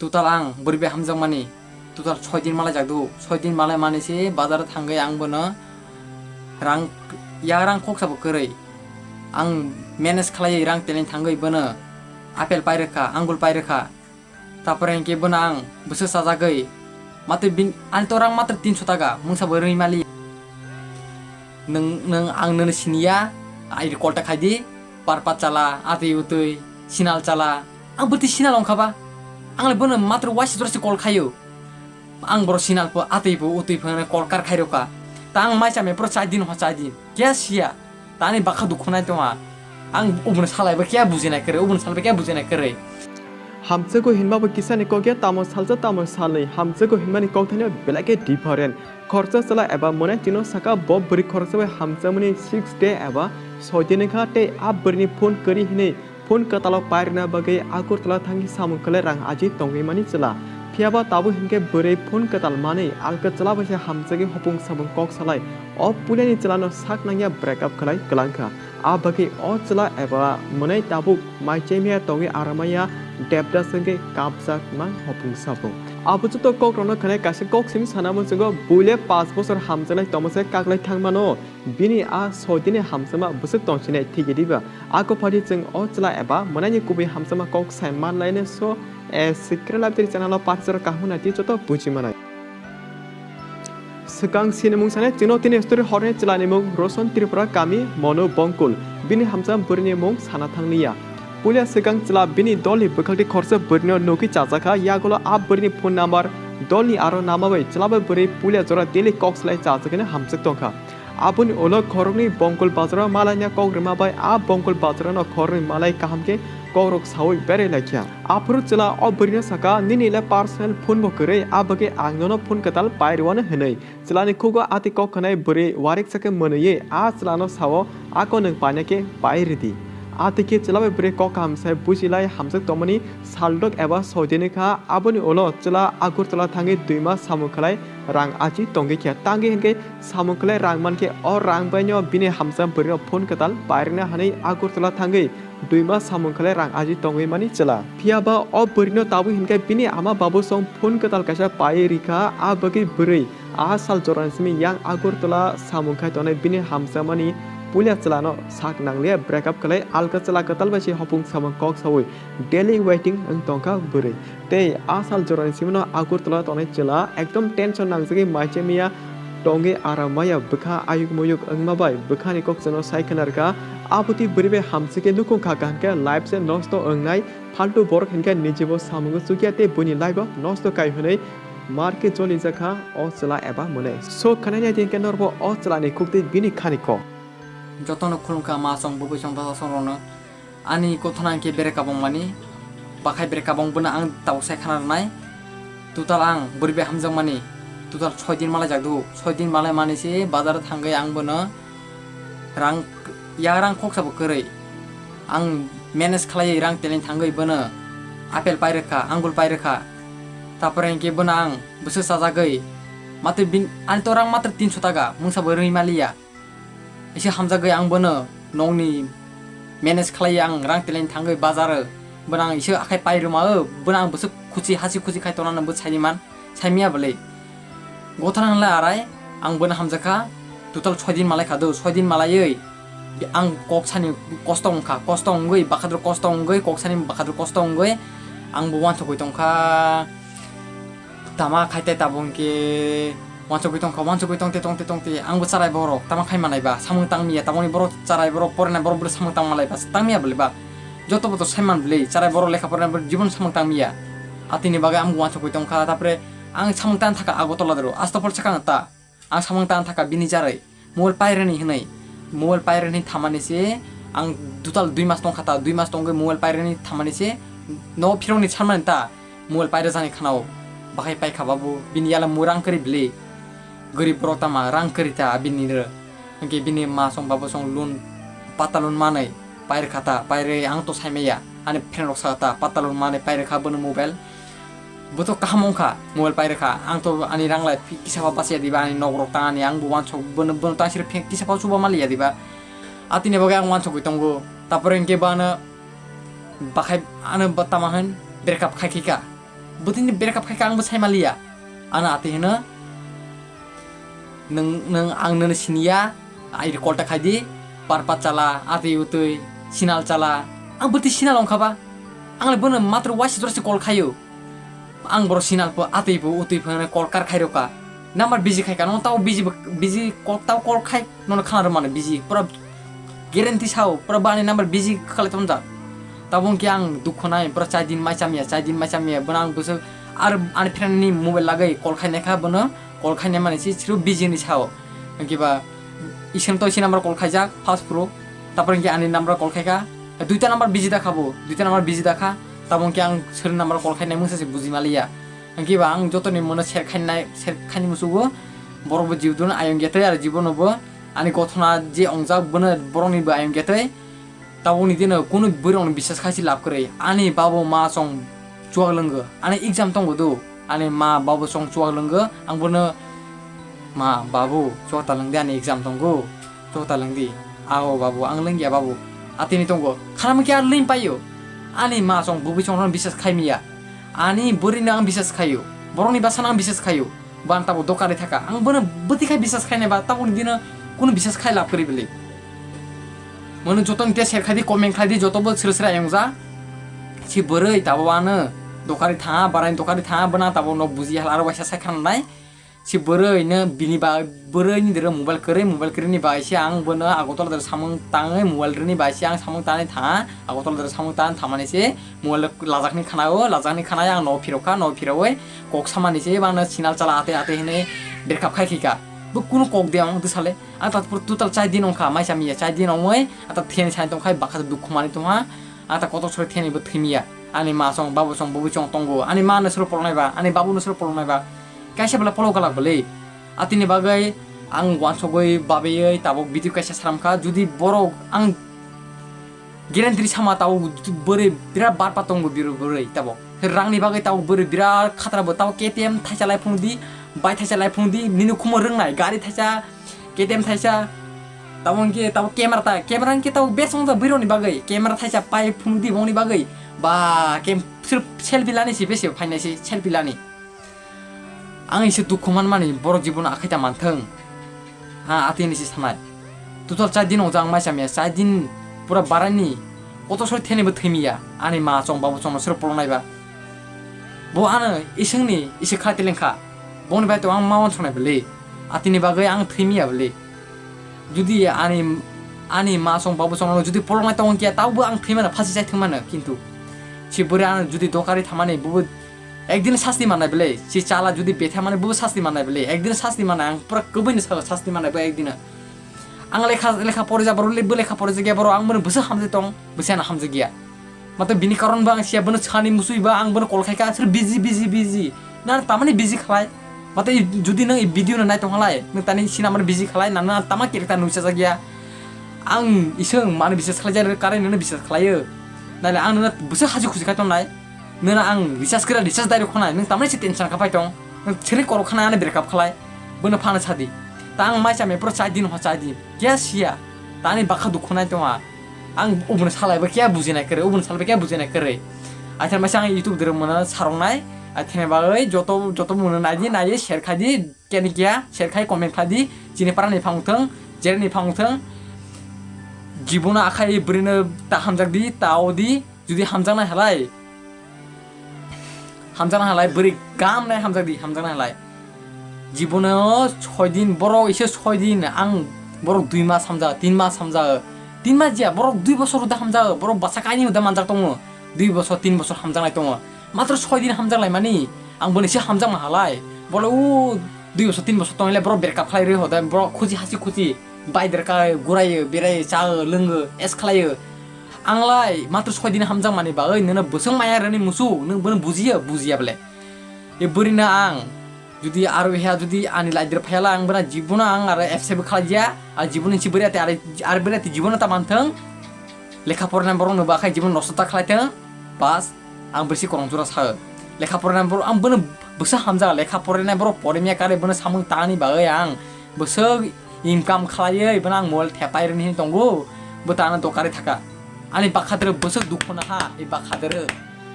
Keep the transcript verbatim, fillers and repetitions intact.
Total ang bwrwi bai hamjakmani total soi din malaijak do, soi din malai mani se bazar o thangwi ang bono rang, ya rang khoksa bo kwrwi. Ang manage khlaiwi rang teleng thangwi bono apple pai rwkha, angul pai rwkha. Tapore hinkhe bono ang bwswk chajagwi, matwi bin-, ani to rang matro tinso taka, mungsa bo rwi mali. Nwng, nwng ang nono siniya, ai call ta khaidi, parpat chala, atwi utwi, sinal chala. Ang bwtwi sinal wngkha ba? Ang le bono matro waisa jora se call khaio. Ang boro sinal pho, atwi pho, utwi pho hwnwi call kar khai rwkha. Ta ang mai chamya phuru char din ho char din. Kya siya? Tani bakha dukhu nai tongha. Ang ubun salai ba kya bujinai kwrwi, ubun salai ba kya bujinai kwrwi. Hamchago hinma bo kisani kok ya, tamo salsa tamo salnwi. Hamchago hinmani kok thani belai khe different. Khoroksa chwla eba mwnai chwngno saka bo bwrwi khoroksa bai hamjakmani six day eba soi din wngkha tei a bwrwini phone kwrwi hinwi phone kwtalo pairwna bagwi Agartala thangwi samung khlai rang aji tongwi mani chwla. Phiyaba tabuk hinkhe bwrwi phone kwtal manwi alka chwla bai se hamjagwi hopung samung kok salai o puilani chwlano sak nangya break up khlai kwlangkha. A bagwi o chwla eba mwnai tabuk mai chemiya tongwi aramaya Devdas wngwi kapjakma hopung sapung. Abo joto kokrokno khwnai kaisa kok simi sana muchungo buile paanch bochor hamjaknai tongmose kaklai thangmano. Bini a soi dini hamjakma bwswk tongsinai thigi diba? A kophari chwng o chwla eba mwnaini kubui hamjakma kok sai manlaino so, eh, Secret Library channel o pathajak kaham nai twi joto buji manai. Swkang sinimung sanai chwngno tini story horni chwlani mung Roson Tripura kami Monu Bongkul. Bini hamjakma bwrwini mung sana thangliya. Puila swkang chwla bini dolni bwkhakti khoroksa bwrwino nugwi chajakha, yagulo a bwrwini phone number dolni aro nama bai chwla bai bwrwi puila jora daily kok slai chajaknai hamjak tongkha. Aboni ulo khoroknwi Bongkul bazaro malaina kok rwma bai a Bongkul bazarano khoroknwi malai kaham khe kokrok saui berai laikha. Aphuru chwla o bwrwino saka, "Nini le personal phone bo kwrwi, a bagwi ang nono phone kwtal pai rwano," hwnwi. Chwlani khugo a twi kok khwnai bwrwi wariksa khe mwnwiwi a chwlano sao, "Ako nwng paina khe pai ridi." A twi khe chwla bai bwrwi kok kaham sai buji lai hamjak tongmani saldok eba soi dini kha. Aboni ulo chwla Agartala thangwi dui mas samung khlai rang achi tongwi khe. Tangwi hinkhe samung khlai rang mankhe o rang baino bini hamjak bwrwino phone kwtal pairwkna hwnwi Agartala thangwi dui mas samung khlai rang aji tongwi mani chwla. Phiyaba o bwrwino tabuk hinkhe bini ama babu song phone kwtal kaisa pai rikha, a bagwi bwrwi a sal jorani simi yang Agartala samung khai tongnai bini hamjakmani puila chwlano sak nangliya break up khlai alka chwla kwtal bai se hopung samung kok saui daily waiting wng tongkha bwrwi. Tei a sal jorani simino Agartala tongnai chwla ekdom tension nangjagwi maichemiya tongwi aram maya bwkha ayuk muyuk wngma bai bwkhani kok chwngno sai khwnarkha. Abotwi bwrwi bai hamsike nukhung kha kaham khe life se nosto wngnai, faltu borok hinkhe nijibo samungo chukya tei buini life o nosto kai hwnwi mar khe jolijakha o chwla eba mwnwi. So khwnai nai di hinkhe norbo o chwlani khuktwi bini khani kok. Jotono khulumkha ma chwng bwbwi chwng bwsa chwng rokno. Ani kothona hinkhe bere kabong mani, bakhai bere kabong bono ang tabuk sai khana rwnai. Total ang bwrwi bai hamjakmani, total soi din malaijak do, soi din malai mani se bazar o thangwi ang bono rang, ya rang khoksa bo kwrwi. Ang manage khlaiwi rang teleng thangwi bono apple pai rwkha, angul pai rwkha. Tapore hinkhe bono ang bwswk chajagwi, matwi bin, ani to rang matro tinso taka, mungsa bo rwi maliya. Ese hamjagwi ang bono nokni manage khlai ang rang teleng thangwi bazar o. Bono ang ese akhai pai rwma o, bono ang bwswk khuchi hasi khuchi khai tongnano bo saini man, saimiya bwlwi. Gothana hwnlai arai ang bono hamjakha, total soi din malai kha do, soi din malaiwi ang kok sani kosto wngkha, kosto wngwi bakhadur kosto wngwi kok sani bakhadur kosto wngwi ang bo uansukwi tongkha. Tama khai tei tabuk hinkhe uansukwi tongkha, uansukwi tongte tongte tongte ang bo charai borok tama khai manai ba samung tang miya, tabukni borok charai borok porinai borok bwrwi samung tang malai ba tang miya bwlwi ba joto boto sai man bwlwi charai borok lekha porinai borok jibon samung tang miya. Atini bagwi ang bo uansukwi tongkha, tapore ang samung tang thaka Agartala doro, Astopol sakang ta. Ang samung tang thaka bini jarwi mobile pairani hwnwi, mobile pairani thamani se ang total dui mas tongkha ta, dui mas tongwi mobile pairani thamani se no phirokni sanmani ta mobile paira jani khana o. Bahai paikha babu bini yala mu rang kwrwi bwlwi, gurib borok tama rang kwrwi ta bini rw. Hinkhe bini ma song babu song loan pata loan manwi pairwkha ta, pairwi ang to saimaya ani friend rok saka ta pata loan manwi pairwkha bono mobile. Bo to kaham wngkha, mobile pai rwkha. Ang to ani rang lai phi-, kisa pha bachaya diba, ani nok rok tangani, ang bo uansuk, bono, bono tang siri phi-, kisa pha chuba maliya diba. Atini bagwi ang uansukwi tongo. Tapore hinkhe bo ano bakhai, ano bo tama hwn break up khai khika. Bwtwini breakup khaikha ang bo saimaliya. Ano atwi hino, "Nwng, nwng ang nono siniya, airi call ta khaidi, parpat chala, atwi utwi, sinal chala." Ang bwtwi sinal wngkha ba? Ang le bono matro waisa jora se call khaio. Ang boro sinal pho, atwi pho, utwi pho hwnwi call kar khairokha. Number busy khaikha, no tao busy bo, busy call, tao call khai, nono khana rwmani busy, pura guarantee sao, pura bani number busy khalai tonjak. Tabuk khe ang dukhu nai, pura chai din mai chamya, chai din mai chamya, bono ang bwswk ar ani friend ni mobile lagwi call khainai kha, bono call khainai mani se siro busy hinwi sao. Hwnkhe ba ising to isi number call khaijak, first pro, tapor hwnkhe ani number call khaikha, duita number busy dakha bo, duita number busy dakha, tabuk khe ang sir number call khainai mungsa se buji maliya. Hwnkhe ba ang jotoni mono share khainai, share khaini musugo, borok bo jibdun ayong getoi ar jibono bo ani gothona je ongjak bono borokni bo ayong getoi. Tabukni dino kunu bwrwi rokno bisas khai se lab kwrwi. Ani babo ma chwng chuak lwngwi. Ani exam tongo do. Ani ma babo chwng chuak lwngwi. Ang bono, "Ma, babu, chuak ta lwng di, ani exam tongo. Chuak ta lwng di." "Ao babu, ang lwngya babu." Atini tongo. Khana mungkhe ar lwng paio. Ani ma chwng bubui chwng rokno bisas khai miya. Ani bwrwino ang bisas khaio. Borokni bwsano ang bisas khaio. Bo ang tabuk dokarwi thaka. Ang bono bwtwi khai bisas khainai ba tabukni dino kunu bisas khai lab kwrwi bwlwi. Mono joto ni tei share khai di, comment khai di, joto bo sra sra ayong ja. Si bwrwi tabuk ano dokarwi thanga, barai dokarwi thanga, bono tabuk no buji hala aro waisa sai khananai. Si bwrwi no bini ba bwrwi ni dero mobile kwrwi, mobile kwrwi ni bai se ang bono Agartala dero samung tangwi, mobile rwni bai se ang samung tangwi thanga, Agartala dero samung tang thamani se. Mobile lajakni khana-o, lajakni khana yang no phirokha, no phiroi kok samani se bangno sinal chala ate ate hinui breakup khai khika. Bo kunu kok de ang twi sale. Ang ta pur total chai din ongkha, mai chamiya chai din ongoi, ata theni sai tongkhai bakha dukhu mani tongha. Ata kotok sori theni bo thimiya. Ani ma song, babu song, bubu song tongo. Ani ma no soro polonai ba, ani babu no soro polonai ba. Kaisa bela polo galak bele. Atini bagwi ang wansogwi babeyoi tabok video kaisa saramkha. Judi borok ang guarantee sama tabok bwrwi birat barpa tongo biro bwrwi tabok. Rangni bagwi tabok bwrwi birat khatra bo tabok K T M thaisa lai phung di, bai thaisa lai phung di, nini khumo rwngnai gari thaisa, K T M thaisa, tabok hwnkhe tabok camera ta, camera hwnkhe tabok bes wngkha bwrwi rokni bagwi, camera thaisa pai phung di bongni bagwi, ba kem sirf selfie lani si bese phainai si selfie lani. Ang ise dukhu manmani borok jibono akhai ta manthwng. Ha, atini se sanai. Total char din ongja ang mai chamya, char din pura barani. Koto sori theni bo thwimiya. Ani ma chong babu chongno sero polonai ba. Bo ano isingni ise kha teleng kha. Boni bai to ang ma wansongnai bele. Atini bagwi ang thwimiya bele. Judi ani, ani ma chong babu chongno judi polonai tong kya, tabo ang thwimano phasi chai thwimano, kintu si bwrwi ano judi dokari thamani bubo Ekdin sasti mannai bele, si chala judi betha mani bo sasti mannai bele, ekdin sasti mannai, ang pura kwbui ni salo sasti mannai bo ekdin. Ang lekha, lekha porijak borok le, bo lekha porijak ya borok, ang bono bwsa hamjai tong, bwsa no hamjak ya. Mato bini karon bo ang siya, bono sani musui ba, ang bono call khai kha, sir busy, busy, busy. Na tamani busy khlai? Mato i, judi nang i video no nai tong halai, nang tani sina mani busy khlai, na, na tama kirta nusa jak ya. Ang iseng mani bisas khlai jak, kare nang bisas khlai yo. Nale ang nang bwsa haji khusi khai tong nai. Nana ang recharge kwrwi, recharge direct khwnai, nwng tamani se tension kha pai tong? Nwng chiri korok khana ani breakup khlai, bono phano sadi. Ta ang mai chamai pura chai din ho chai din. Kya siya? Ta ani bakha dukhu nai tongha. Ang ubuni salai bo kya bujinai kwrwi, ubuni salai bo kya bujinai kwrwi. Aithar maisa ang YouTube dirok mano sarong nai. Aithar bagwi joto, joto mano nai di, nai di, share khai di. Keni kya, share khai, comment khai di, chini parani phang thung, jereni phang thung. Jibono akhai bwrwino ta hamjak di, ta o di, judi hamjaknai halai. Hamjaknai halai, bwrwi gam nai hamjak di, hamjaknai halai. Jibono soi din, borok ise soi din, ang borok dui mas hamjak, tin mas hamjak. Tin mas ya, borok dui bosor uda hamjak, borok basa kaini uda manjak tongo. Dui bosor, tin bosor hamjaknai tongo. Matro soi din hamjak lai mani. Ang boni se hamjakma halai. Bole o dui bosor, tin bosor tongile borok breakup khlai rwi hodai, borok khusi hasi khusi bai derka, gurai, berai, cha, lwng, es khlai. Ang lai matro soi din hamjakmani bagwi nino bwswng maya rani musu, nwng bono bujiya, bujiya bole. E bwrwino ang judi aro he judi ani life der phayala ang bwna jibono ang aro accept khlaiya, a jibono si bwrwi ate ar bwrwi ate jibono ta manthwng. Lekha porna borok no bakhai jibono nosto ta khlai thwng. Bas. Ang bwswk kwrwng jora sa. Lekha porainai borok, ang bono bwswk hamjak, lekha porainai borok porimya karwi bono samung tangni bagwi ang bwswk income khlaiwi bono ang mobile thepai rwni hinwi tongo. Bo ta ano dokarwi thaka. Ani bakha dwrwk bwswk dukhu naha, e bakha dwrwk.